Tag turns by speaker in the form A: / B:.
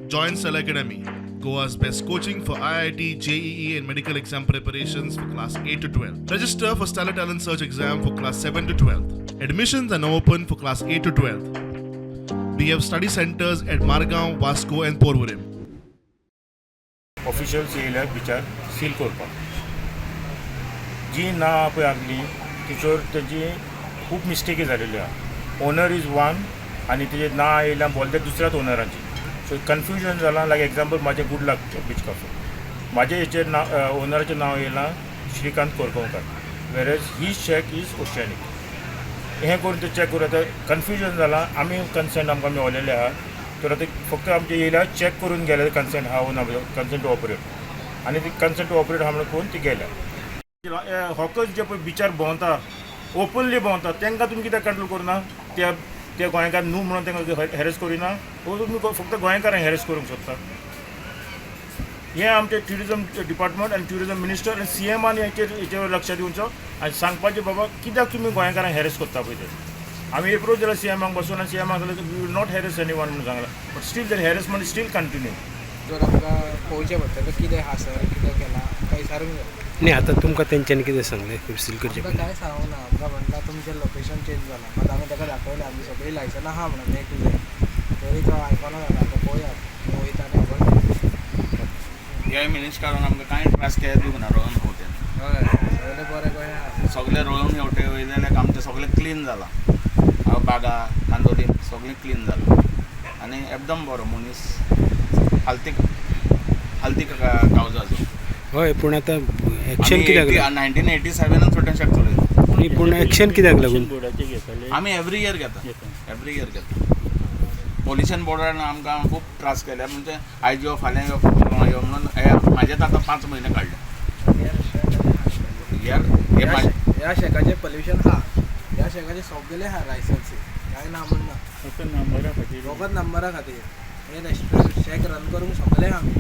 A: Join Cell Academy, Goa's best coaching for IIT, JEE, and medical exam preparations for class 8 to 12. Register for Stellar Talent Search exam for class 7 to 12. Admissions are now open for class 8 to 12. We have study centers at Margaon, Vasco, and Porvorim.
B: Officials येयल्या बिचार seal करपाक. जी नांवां पळय आहली तिचेर तेजी खूब मिस्टेकी जालेल्यो आहा. ओनर is one आनी तेजेर नांव येयल्या बोलते दुसऱ्याच ओनरांची, सो कन्फ्युजन जालां. लायक एग्जाम्पल, म्हाजें गूड लक बीच कॅफे, म्हाजे हेचेर नांव, ओनराचें नांव येयलां Shrikant Korgaonkar, whereas his shack is Oceanic. हें करून ते चॅक करून आतां कन्फ्युजन जालां. आमी कन्सेंट आमकां मेवलेले आहा, तर आतां फक्त आमचे येयल्या, चॅक करून गेले, कन्सेंट आहा ना, कन्सेंट टू ऑपरेट. आनी ती कन्सेंट टू ऑपरेट आहा म्हणून पळोवन ती गेल्या. हॉकर्स जे पळय बिचार भोंवता, ओपनली भोंवता, तांकां तुमी कित्याक कंट्रोल करना? ते ते गोंयकार न्हू म्हणून तांकां हॅरेस करिना? वो तुमी फक्त गोंयकारांक हॅरेस करूंक सोदता? हें आमचें ट्युरिजम डिपार्टमेंट आनी ट्युरिजम मिनिस्टर आनी सीएमान हेचेर लक्ष दिवचो आनी सांगपाचें, बाबा, कित्याक तुमी गोंयकारांक हॅरेस करता पळय ते. आमी एप्रोच जाल्यार सीएमाक बसून आनी सीएमाक सांगलें, "We will not harass anyone" म्हणून सांगलां, but still the harassment still continue.
C: जर आमकां पळोवचें पडटा तर कितें आहा सर, कितें केलां, काय विचारूंक जाय.
D: न्ही, आतां तुमकां तेंच्यांनी कितें सांगलें सील करचें
C: आमकां
D: पयलीं?
C: कांय सांगूंक ना. आमकां म्हणटा तुमचें लोकेशन चेंज जालां. मात आमी ताका दाखयलें, आमची सगळीं लायसनां आहा म्हणून ए टू झेड, तरी तो आयकना जाला. आतां पळोवया, आमी वयता आनी खबर.
E: ह्या मिनिस्टरान आमकां कांय त्रास केले दिवंक ना रोवन हेवटेन.
C: हय, सगळें बरें गोंया आसा.
E: सगळें रोवन हेवटे वयले जाल्यार आमचें सगळें क्लीन जालां. हांव बागा, कांदोलीम सगळें क्लीन जालां आनी एकदम बरो मनीस, हालती हालती कावजाचो.
D: हय, पूण आतां एक्शन कित्याक लागून?
E: 1987नान छोटे शेक चलयता.
D: न्ही, पूण एक्शन कित्याक लागून?
F: बोर्डाचे घेताले.
E: आमी एवरी इयर घेता. एवरी इयर घेता. पोल्युशन बोर्डान आमकां खूब त्रास केले. म्हणजे आयज यो, फाल्यां यो, परवां यो म्हणून हे म्हाजेच आतां 5 म्हयने काडले. ह्या हे
C: ह्या शेकाचें पोल्युशन आहा, ह्या शेकाचें सगळे आहा लायसन्सी, कांय ना म्हण ना.
F: फक्त नंबरा खातीर.
C: फकत नंबरा खातीर. हे रेस्टॉरंट शेक रन करूंक सगळे आहा आमी.